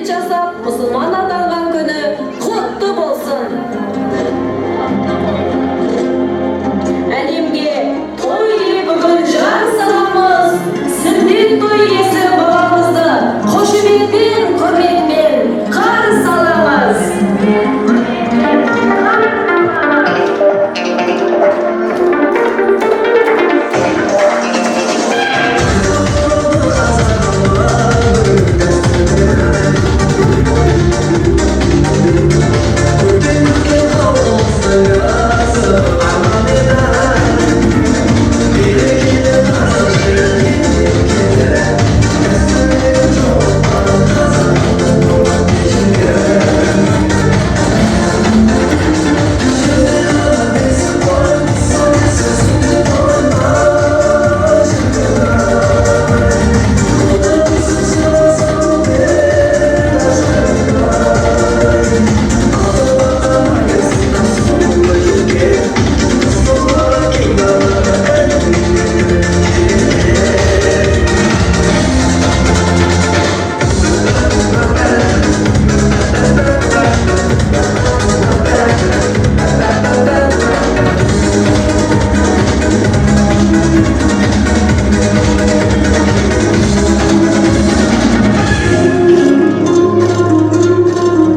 Сүндет жасап, мұсылман атанған күні құтты болсын! Әлемге той деп бүгін жар саламыз, сүндет той иесі бабамызды қошеметпен, құрметпен қарсы аламыз.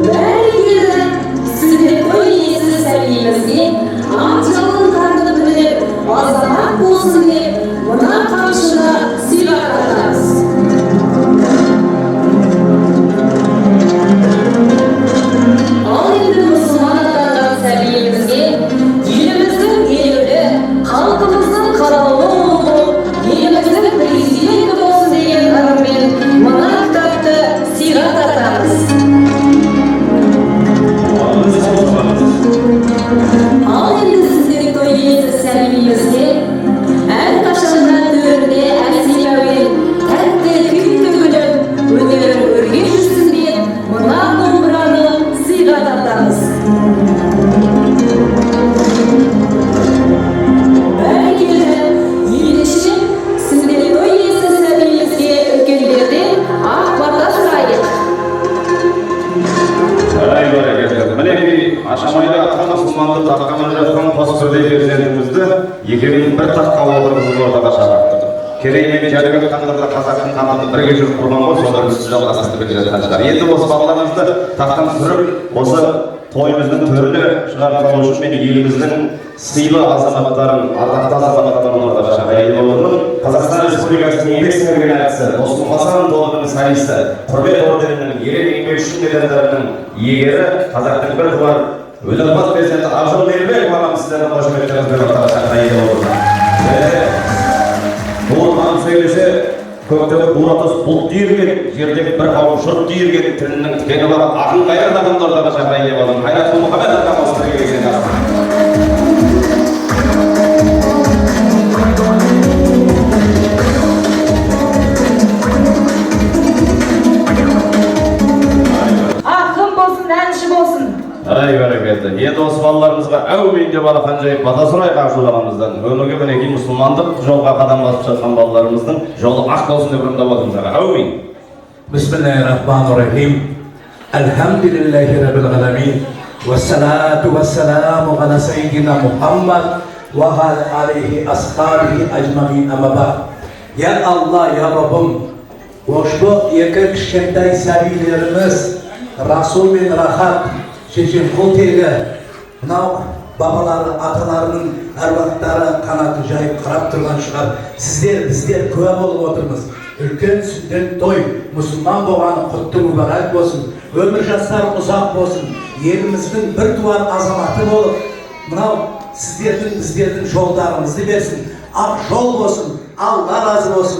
Бәрекелді, сүндет той иесі сәбиімізге ат жалын тартып мініп, азамат болсын деп мына қамшыны сыйға тартамыз. Ал енді мұсылман атанған сәбиімізге еліміздің елеулі, халқымыздың қалаулы ұлы болып, еліміздің президенті болсын деген ырыммен мына кітапты сыйға тартамыз. Ал енді сүндет той иесі сәбиімізге әрқашанда төрінде әсем әуен, тәтті күй төгіліп, өнері өрге жүрсін деп мына домбыраны сыйға тартамыз. Бәрекелді, ендеше сүндет той иесі сәбиімізге үлкендерден ақ бата сұрайық. Ай, бәрекелді. Мінекей, Ашамайда атқан мұсылманды таққа мініп жатқан қос бірдей перзентімізді екеуін бір таққа отырғызып, ортаға шақырттық. Керей мен Жәнібек хандар да қазақтың қанатын бірге жүріп құрған ғой, соның үлгісі жалғастырып келе жатқан шығар. Енді осы балаларымызды тақтан түсіріп, осы тойымыздың төріне шығарып салу үшін мен еліміздің сыйлы азаматтарын, ардақты азаматтарын ортаға шақырайын деп отырмын. Қазақстан Республикасының еңбек сіңірген әртісі, Досмұқасан тобының солисі, Құрмет орденінің, Ерен еңбек үшін медальдарының иегері, қазақтың бір туар өнерпаз перзенті Ақжол Мейірбеков ағамыз, сіздердің қошеметтеріңізбен ортаға шақырайын деп отырмын. Және буырқанып сөйлесе, көктегі буратос бұлт үйірген, жердегі бір қауым жұрт үйірген, тілінің тікені бар ақын Қайрат ағамды ортаға шақырайын деп отырмын. Қайрат Құлмұхамед ағамыз бірге келсең. Ақын болсын, әнші болсын. Ай, бәрекелді. Енді осы балаларымызға әумин деп алақан жайып бата сұрайық Ақжол ағамыздан. Өмірге, мінекей, мұсылмандық жолға қадам басып жатқан балаларымыздың жолы ақ болсын деп ырымдап отырмыз, аға. Әумин. بسم الله الرحمن الرحيم، الحمد لله رب العالمين، والصلاة والسلام على سيدنا محمد وعلى آله أصحابه أجمعين، أما بعد. Ya Allah, ya Rabbim, ошбу екі кішкентай сәбилеріміз, Расул мен Рахат, Шешенқұл тегі, мынау бабалары, аталарының әруақтары қанатын жайып қарап тұрған шығар. Сіздер, біздер куә болып отырмыз. Үлкен сүндет той, мұсылман болғаны құтты мүбәрәк болсын, өмір жастары ұзақ болсын, еліміздің бір туар азаматы болып, мынау сіздердің, біздердің жолдарымызды берсін, ақ жол болсын, Алла разы болсын.